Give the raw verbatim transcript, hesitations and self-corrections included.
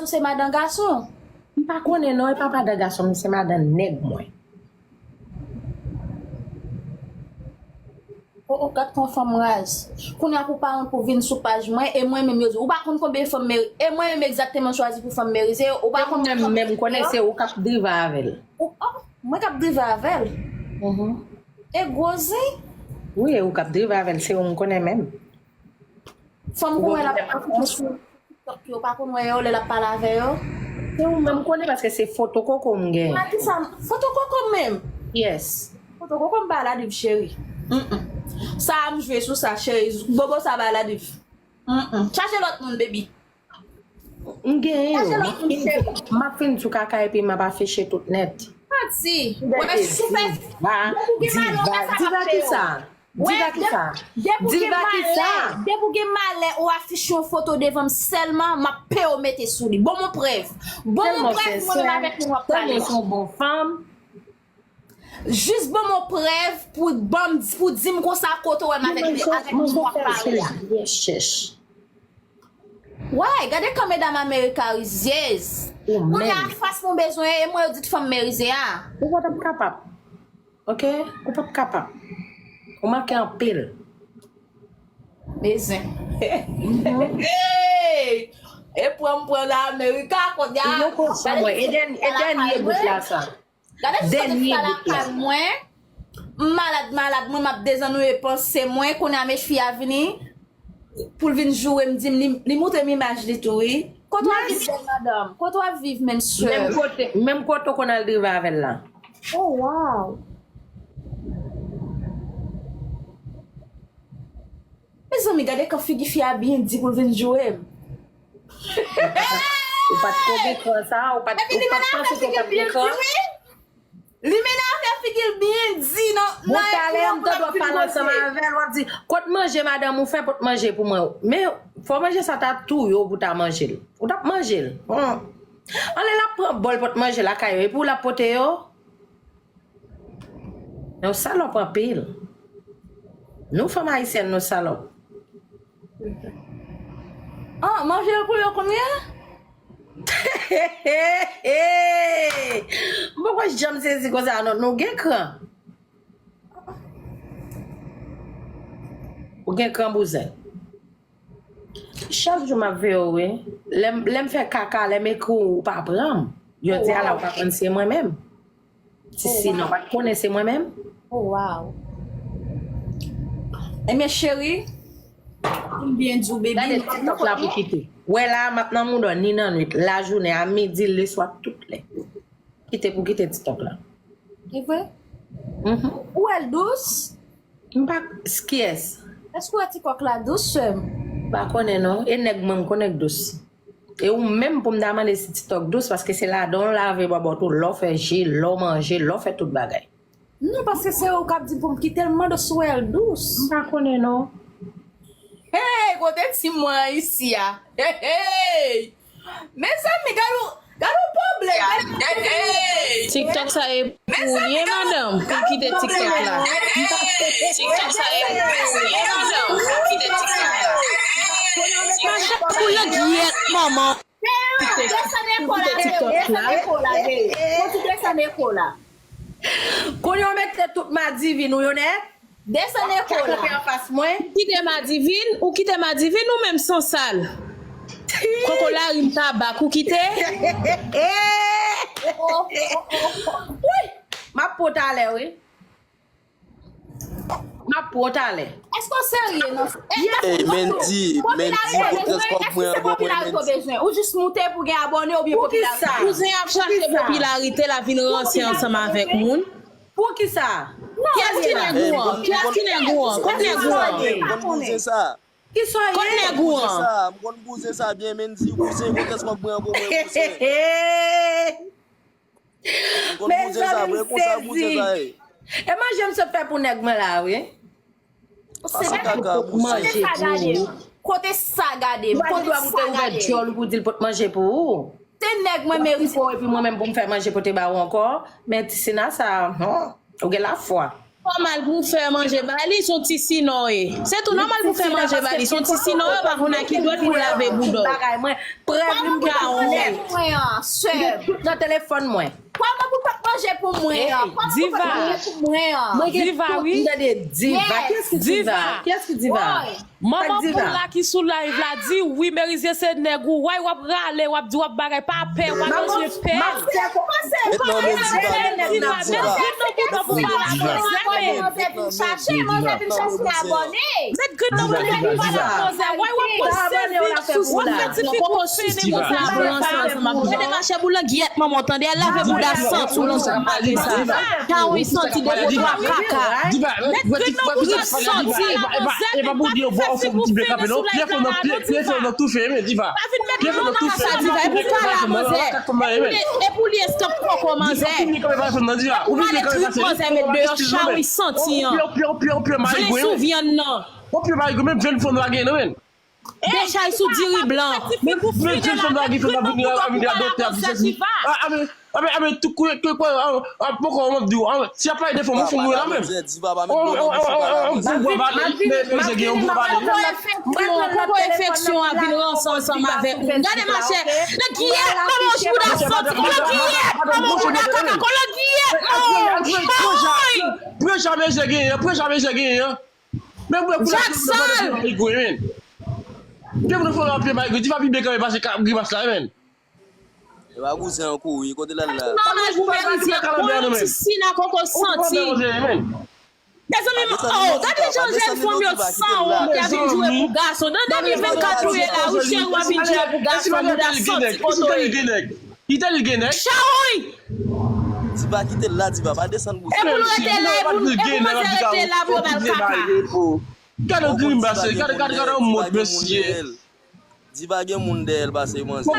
Ou se madan gason. M pa konnen non, e pa madan gason m, se madan nèg mwen. O, o, gad kon fanm raz. Kounye a pou pa wont pou vin sou paj mwen, e mwen menm yo di, ou pa konn konbyen fanm meri-, e mwen menm egzakteman chwazi pou fanm merize yo, ou pa konn menm, menm konnen se ou k ap drive avè l. Ou, oh, mwen k ap drive avè l. Mhm. E gwo zen. Wi, e ou k ap drive avè l, se ou m konnen menm. Fanm ou wè l ap afiche sou TikTok yo, ou pa konn wè yo lè l ap pale avè yo. Se ou menm konnen paske se foto koko m gen. Mwen di sa, foto koko menm. Yes. Foto koko m pa la viv cheri. Mm-mm. Sa a m jwe sou sa cheri. Bobo sa pa la viv. Mm-mm. Chache lòt moun baby. M genyen yo. M ap fin, m ap fin sou kaka epi m ap afiche tout nèt. Manti. Wè, sou fè. Diva, diva, diva kisa? Diva kisa? Diva kisa? Depi w gen malè, depi w gen malè, ou afiche yon foto devan m sèlman, m ap peye w mete sou li. Bon, mon prèv. Bon, mon prèv, mwen menm avèk moun w ap pale. Tèlman se yon bon fanm. Jis ban m yon prèv pou ban m, pou di m konsa kote w wè m avèk, avèk moun w ap pale a. Wè, gade kan medam America rizyèz. Kounye a fas mwen bezwen, e mwen yo di t fanm merize a. Ou pa t ap kapab. Ok? Ou p ap kapab. Ou manke anpil. Mezen. Hey! E pran m pran nan America, kounye a. Ou konsa, mwen. E dèn-, e dènye bout la sa. Gade jis kote sa lakay mwen. M malad, malad, mwen m ap dezannouye panse mwen, kounye a mechfi a vini pou l vin joure m, di m, li, li montre m imaj li tou, wi. Kote w ap viv, bèl madanm? Kote w ap viv, menm sè? Menm kote, menm kote w konn al drive avè l la. Oh, wow. Mezanmi, gade kan figi fi a byen di pou l vin joure m. Ou pa t ko gen kran sa, ou pa t, ou pa t panse ke w t ap gen kran. Limena fè figi l byen di nan, nan ekran pou l ap fin koze. Bon, talè m tande w ap pale ansanm avè l, w ap di, "Kot manje madanm ou fè pot manje pou mwen?" Men fò manje sa ta touye w pou w ta manje l. Ou t ap manje l. Hum. Anlè l ap pran bòl pot manje lakay yo, epi w l ap pote yo. Nou salòp anpil. Nou fanm ayisyèn, nou salòp. Ah, manje l pou yo kounye a? M poko janm sezi konsa, non. Nou gen kran. Ou gen kran bouzen. Chak jou m ap veye w, wi. Lè m, lè m fè kaka, lè m ekri w, ou pa pran m. Jodi a la, ou pa konn se mwen menm. Ti Sina, ou pa t konnen se mwen menm? Oh, wow. Ebyen, cheri, pou m byen di w, baby, gade TikTok la pou kite. Wè la, m ap nan mouda w ni nan nwit, lajounen, a midi, leswa, tout lè. Kite pou kite TikTok la. E vre? Mhm. Ou wè l dous? M pa, kiyès? Èske w wè TikTok la dous, sè m? M pa konnen non. E nèg mwen m konnen k dous. E ou menm pou m ta mande si TikTok dous, paske se ladan w lave bòbòt ou, lè w fè ji, lè w manje, lè w fè tout bagay. Non, paske se ou k ap di pou m kite l, m mande w si w wè l dous. M pa konnen non. Hey, kote ti mwen an isi a? Hey, hey! Mezanmi, gade yon, gade yon pwoblèm. Gade yon pwoblèm. TikTok sa e pou w ye, madanm, pou w kite TikTok la. TikTok sa e pou w ye, madanm, pou w kite TikTok la. Mache pou yo gyèt, manman. Desann ekò la, desann ekò la, desann ekò la. Kounye a w mete tout madivin ou yo nèt. Desann ekò la. Kanpe anfas mwen. Ou kite madivin, ou kite madivin ou menm sansal. Koko lari m tabak, ou kite? Wi, m ap pran talè, wi. M ap pran talè. Èske w serye nan? Ey, Mendy, Mendy, pote kòb mwen an ban mwen, Mendy. Ou jis moute pou gen abòne oubyen popilarite? Kouzen ap chache popilarite, l ap vin ranse ansanm avèk moun. Poukisa? Kiyès ki nèg ou an? Kiyès ki nèg ou an? Kot nèg ou an? Kot nèg ou an? M konn bouzen sa, m konn bouzen sa byen, Mendy, kouzen, pote kòb mwen an ban mwen, kouzen. M konn bouzen sa vre, konsa bouzen sa ye. E manje m sot fè pou nèg mwen la, wi. Se nèg manje pou ou. Kote sa gade m? Kote sa gade m? Ou pa gen dwa pou te ouvè djòl ou pou di l pot manje pou ou. Se nèg mwen merite. Epi mwen menm pou m fè manje pote ba ou ankò. Men ti Sina sa, hon, ou gen lafwa. nòmal pou w fè manje ba li, se yon ti sinò ye. Se tou nòmal pou w fè manje ba li, se yon ti sinò, yo pa konn a ki dwèt pou lave boudò. Bagay mwen, prèv li m gen pou mwen an, sè m. Tout nan telefòn mwen. Kòman pou fè manje pou mwen an? Kòman pou fè manje pou mwen an? Mwen gen tout, m tande diva. Kiyès ki diva? Kiyès ki diva? Manman pou la ki sou live la di wi, Merizye se nèg ou, why w ap rale, w ap di w ap bagay, pa pè, w ap manje pè. Met non, men diva, diva, diva. Met grenn nan pou diva, diva. Why w ap pran selfie sou w ap fè ti fi pou fini pou sa. Gade mache pou langyèt manman w tande, al lave bouda santi w nan zòn mare sa. Chawony santi depo twa kaka. Met grenn nan pou diva, santi. Epa pou di yo bò fò ti byen kanpe non. Pye fò nan, pye fò nan toufe men diva. Pa vin met non nan sa diva, e pou pale a manzè. E pou li eskanp koko manzè. Ou pale trip manzè met deyò, chawony santi an. Vle sou vyann nan. Ou pye mari gwen, menm vyann fò nou lage non men. Dechay sou diri blan. Men pou fini la, met grenn nan pou diva, santi va. Amen, amen, tout kouye, kouye, kouye, an, an, poko, an, di w, an, si y ap pale de fanm, yon fanm mwen la menm. On, on, on, on, on gwo bwa bale, men, men, gen yon gwo bale. Koko enfeksyon an vin ranse ansanm avèk moun. Gade machè, langyèt, manman w bouda santi, langyèt, manman w bouda kaka, langyèt, manman w. Pran jan mezye genyen, pran jan mezye genyen. Men mwen pou la Jackson! Li gwe men. Gen moun fò nan pye bay gwe, diva pi byen kanpe pase grimas la men. E pa kouzen an kouri, kote l al la? Nan laj pou Merizye, bon, ti sina koko santi. Mezanmi, oh, gade jan jèn fanm yo san wont, y ap vin joure pou gason. Nan de mil vennkat nou ye la, wi, cheri, w ap vin joure pou gason, bouda santi kote w ye. Li te li gen nèg. Chawony! Diva kite l la, diva pa desann bouch. E pou l rete la, e pou, e pou manzè rete la, pou yo ba l kaka. Gade yon grimas, gade, gade, gade yon mòd mesye. Diva gen moun dèyè l pase manzè.